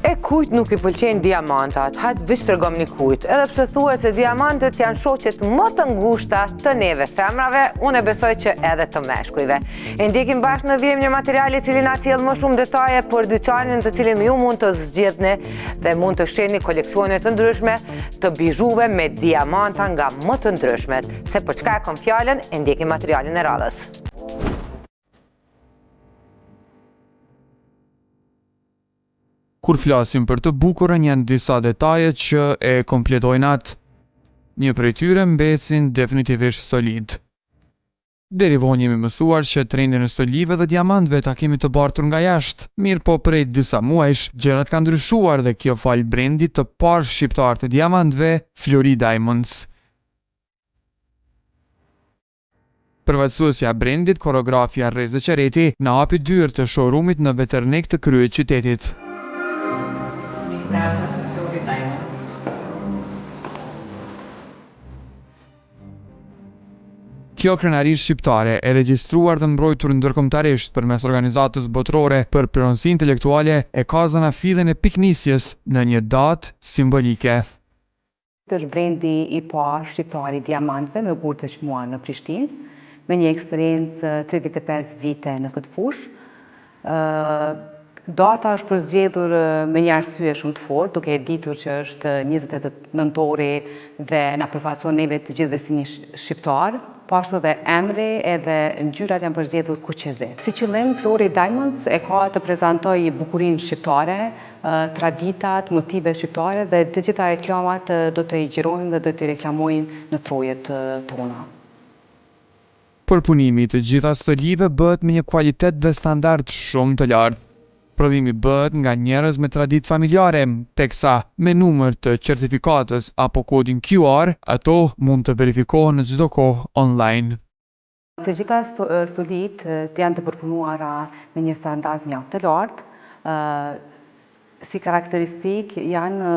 E kujt nuk i pëlqejnë diamantat, hajt veç tregomni kujt. Edhe pse thuhet se diamantet janë shoqet më të ngushta të neve femrave, unë e besoj që edhe të meshkujve. E ndjekim bashkë në vijim një material i cili na sjell më shumë detaje për dyqanin të cilin ju mund të zgjidhni dhe mund të shihni koleksione të ndryshme të bizhuve me diamanta nga më të ndryshmet. Se për çka e kom fjalën, e ndjekim materialin e radhës. Kur flasim për të bukurën janë disa detaje që e kompletojnë atë. Një prej tyre mbesin definitivisht stolitë. Deri vonë jemi mësuar që trendin e stolive dhe diamantëve ta kemi të bartur nga jashtë, mirëpo prej disa muajsh gjërat kanë ndryshuar dhe kjo falë brendit të parë shqiptar të diamantëve, Flori Diamonds. Përfaqësuesja e brendit, koreografja Rreze Qereti, na hapi dyert e showroom-it në Veternik të kryeqytetit. Kjo krenari shqiptare, e regjistruar dhe mbrojtur ndërkombëtarisht përmes Organizatës Botërore për Pronësi Intelektuale, e ka zanafillën e pikënisjes në një datë simbolike. Është brendi i parë shqiptar i diamantëve me gurë të çmuar në Prishtinë, me një eksperiencë 35 vite në këtë fushë. Data është përzgjedhur me një arsye shumë të fortë, duke e ditur që është 28 nëntori dhe na përfaqëson neve të gjithëve si një shqiptar, po ashtu dhe emri edhe ngjyrat janë përzgjedhur kuqezi. Si qëllim, Flori Diamonds e ka të prezantojë bukurinë shqiptare, traditat, motivet shqiptare dhe të gjitha reklamat do të i xhirojmë dhe do t'i reklamojmë në trojet tona. Përpunimi i të gjitha stolive bëhet me një kualitet dhe standard shumë të lartë. Prodhimi bëhet nga njerëz me traditë familjare, teksa me numër të certifikatës apo kodin QR, ato mund të verifikohen në çdo kohë online. Të gjitha stolitë janë të përpunuara me një standard mjaft të lartë. Si karakteristikë janë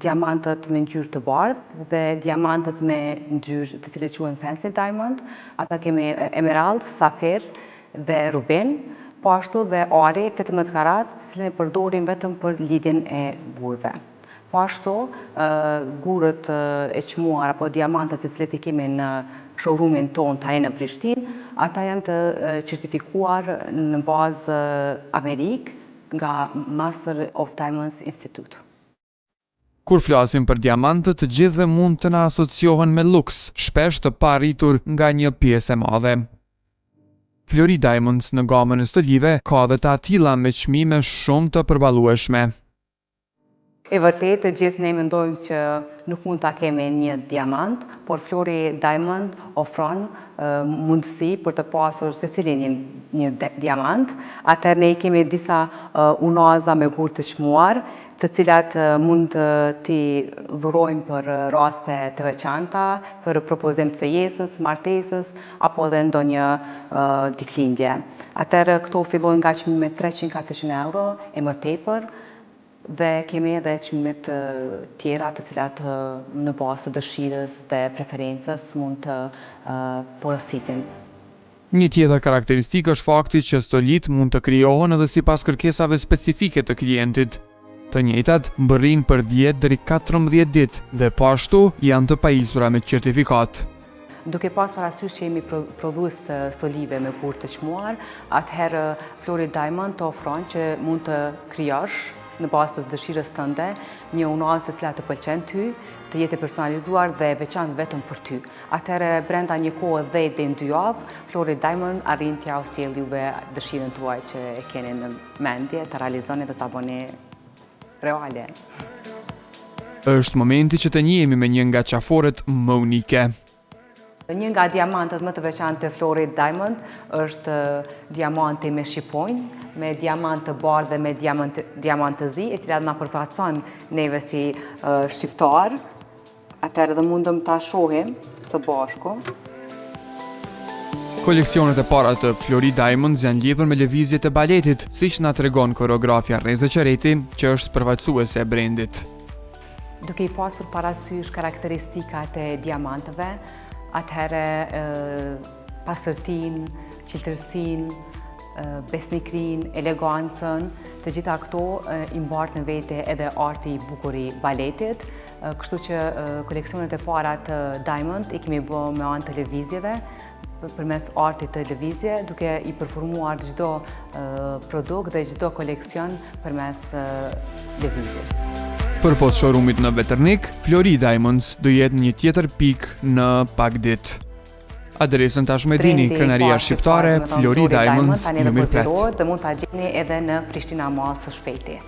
diamantët me ngjyrë të bardhë dhe diamantët me ngjyrë të cilët quhen fancy diamond. Ata kemi emerald, safir dhe rubin, po ashtu dhe ari 18 karat, të cilin e përdorim vetëm për lidhjen e gurëve. Po ashtu, gurët e çmuar apo diamantet të cilët i kemi në showroomin tonë tani në Prishtinë, ata janë të certifikuar në bazë Amerikë nga Master of Diamonds Institute. Kur flasim për diamantët, të gjithëve mund të na asociohen me luks, shpesh të paarritur nga një pjesë e madhe. Flori Diamonds në gamën e stolive ka dhe të atilla me çmime shumë të përballueshme. E vërtetë, të gjithë ne mendojmë që nuk mund ta kemi një diamant, por Flori Diamond ofron mundësi për të pasur secili një, një diamant. Atëherë ne i kemi disa unaza me gurë të çmuar, të cilat mund t'i dhurojmë për raste të veçanta, për propozim të fejesës, martesës, apo edhe ndonjë ditëlindje. Atëherë këto fillojnë nga çmimet 300-400 euro e më tepër, Dhe kemi edhe çmime të tjera të cilat në bazë të dëshirës dhe preferencës mund të porositin. Një tjetër karakteristikë është fakti që stolitë mund të krijohen edhe sipas kërkesave specifike të klientit. Të njëjtat mbërrijnë për 10 deri 14 ditë dhe po ashtu janë të pajisura me certifikatë. Duke pas parasysh që jemi prodhues të stolive me gurë të çmuar, atëherë Flori Diamond të ofron që mund të krijosh në bazë të dëshirës tënde një unazë të cila të pëlqen ty, të jetë e personalizuar dhe e veçantë vetëm për ty. Atëherë brenda një kohe 10 deri në 2 javë, Flori Diamond arrin t'jua sjellë juve dëshirën tuaj që e keni në mendje, ta realizoni dhe ta bëni reale. Është momenti që të njihemi me një nga qaforet më unike. Një nga diamantët më të veçantë të Flori Diamond është diamanti me shqiponjë, me diamant të bardhë dhe me diamant, diamant të zi, e cila na përfaqëson neve si shqiptar. Atëherë dhe mundëm ta shohim së bashku. Koleksionet e para të Flori Diamonds janë lidhur me lëvizjet e baletit, siç na tregon koreografja Rreze Qereti, që është përfaqësuese e brendit. Duke i pasur parasysh karakteristikat e diamantëve, atëherë pastërtinë, çiltërsinë, besnikërinë, elegancën. Të gjitha këto i mbart në vete edhe arti i bukur i baletit, kështu që koleksionet e para të Diamond i kemi bë me anë të lëvizjeve, përmes artit të lëvizje, duke i performuar çdo produkt dhe çdo koleksion përmes lëvizjes. Përpos showroomit në Veternik, Flori Diamonds do jetë në një tjetër pikë në pak ditë. Adresën tashmë e dini, Krenaria Shqiptare, Flori Diamonds, ju mirëpret. Dhe mund ta gjeni edhe në Prishtina Mall së shpejti.